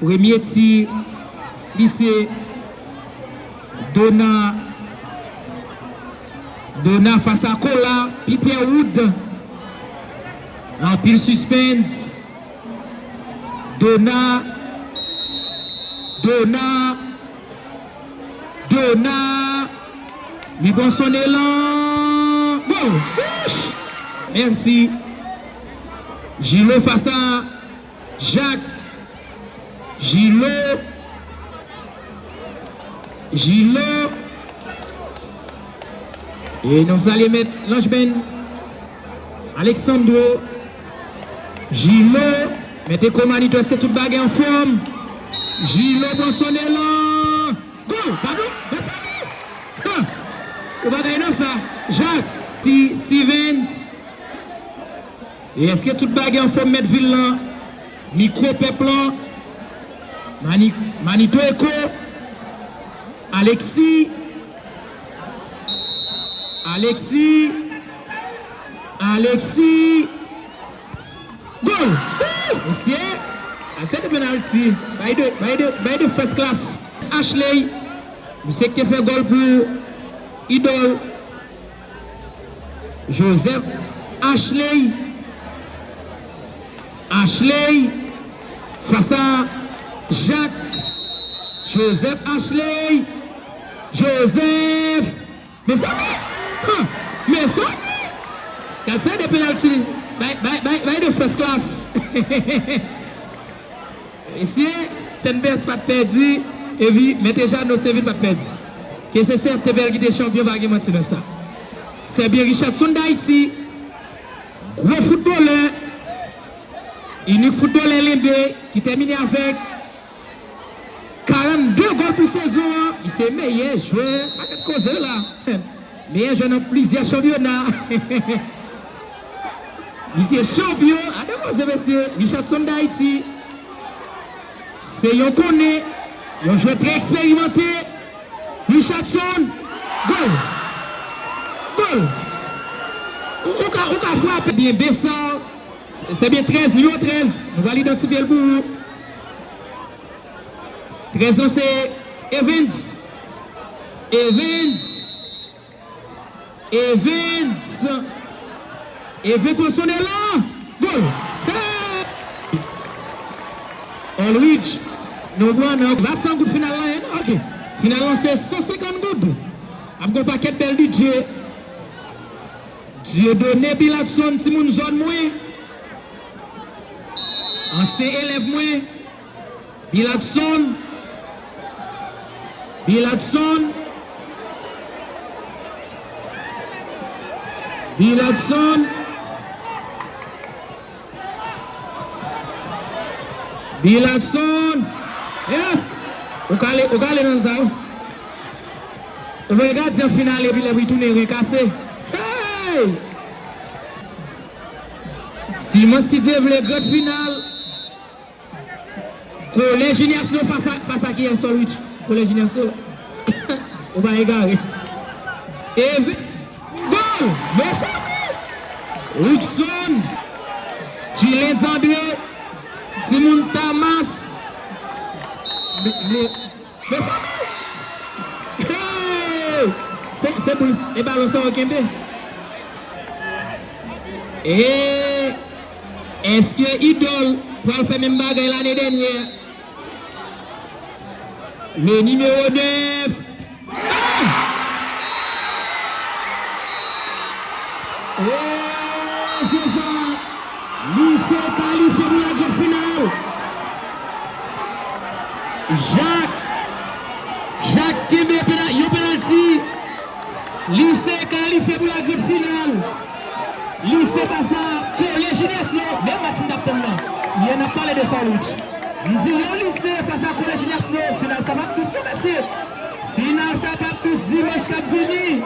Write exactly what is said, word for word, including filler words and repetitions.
Premye ti, li se Dona. Dona fas a Kola, Peter Wood. Anpil suspens. Dona. Dona. Dona. Li pran son elan. Gol! Wouch! Mèsi. Jilo fas a Jacques. Jilo. Jilo. E nou salye mèt Lanchben. Alexandro. Jilo. Mèt Eko Manito, èske tout bagay anfòm? Jilo pran son elan. Gol! Gade, mezanmi! Ha! Ou bagay nan sa. Jacques. Ti Stevens. E èske tout bagay anfòm mèt vil lan? Mikwo pèp lan. Mani, Manito Eko. Alexis. Alexis. Alexis. Gol! Wouy! Mesye, aksepte penalti. Bay de, bay de, bay de first class. Ashley, misye ki te fè gol pou Idòl. Joseph Ashley. Ashley. Fas a Jacques. Joseph Ashley. Joseph. Mezanmi! Ha! Mezanmi! Gad sa de penalti. Bay, bay, bay, bay de first class. Mesye, T N P S pa t pèdi, epi Mèt Ejano Sevil pa t pèdi. Ke se C F T P L ki te chanpyon, pa gen manti nan sa. Sebien Richardson d Ayiti, gwo foutbolè, inik foutbolè Lende, ki tèmine avèk karannde gòl pou sezon an. Li se meyè jwè, pakèt koze la. Meyè jwè nan plizyè chanpyona. Li se chanpyon. Gade koze, mesye. Richardson d Ayiti. Se yon konnen. Yon jwè trè eksperimante. Richardson. Gòl. Gòl. Ou, ou ka, ou ka frape byen, Besa. Sebien trèz, nimewo trèz. Nou pral idantifye l pou ou. Trèz lan se Evans. Evans. Evans. Evans pran son elan. Gòl. Hey! Olrich. Nou pran nan. Pa san goud final lan ye, non? Ok. Final lan se san senkant goud. Ap gon pakèt bèl D J. Dieudonné Biladson, timoun zòn mwen. Ansyen elèv mwen. Biladson. Biladson. Biladson. Biladson. Yes. Ou ka ale, ou ka ale nan sa. Ou wè gadyen final epi lè pou tounen ren kase. Hey! Dimanch, si Dye vle, gran final. Kolèj Inyasno fas a, fas a kiyès, Olrich? Kolèj Inyasno. Ou pa egare. Eve-, gòl! Mezanmi! Rickson! Jilens André! Timoun Tamas! Me, me, Mezanmi! Hey! Se, se boul, e balon sa yo kenbe. E èske Idòl pral fè menm bagay lane dènyè? Le nimewo nèf. Ah! E se sa. Lise kalifye pou la gran final. Jak. Jak kenbe pena-, yon penalti. Lise kalifye pou la gran final. Lise fas a Kolèj Inyasno. Men match m t ap tann nan. Yè n ap pale de sa, Olrich. M di yon Lise fas a Kolèj Inyasno. Final sa p ap dous non, mesye. Final sa p ap dous dimanch k ap vini.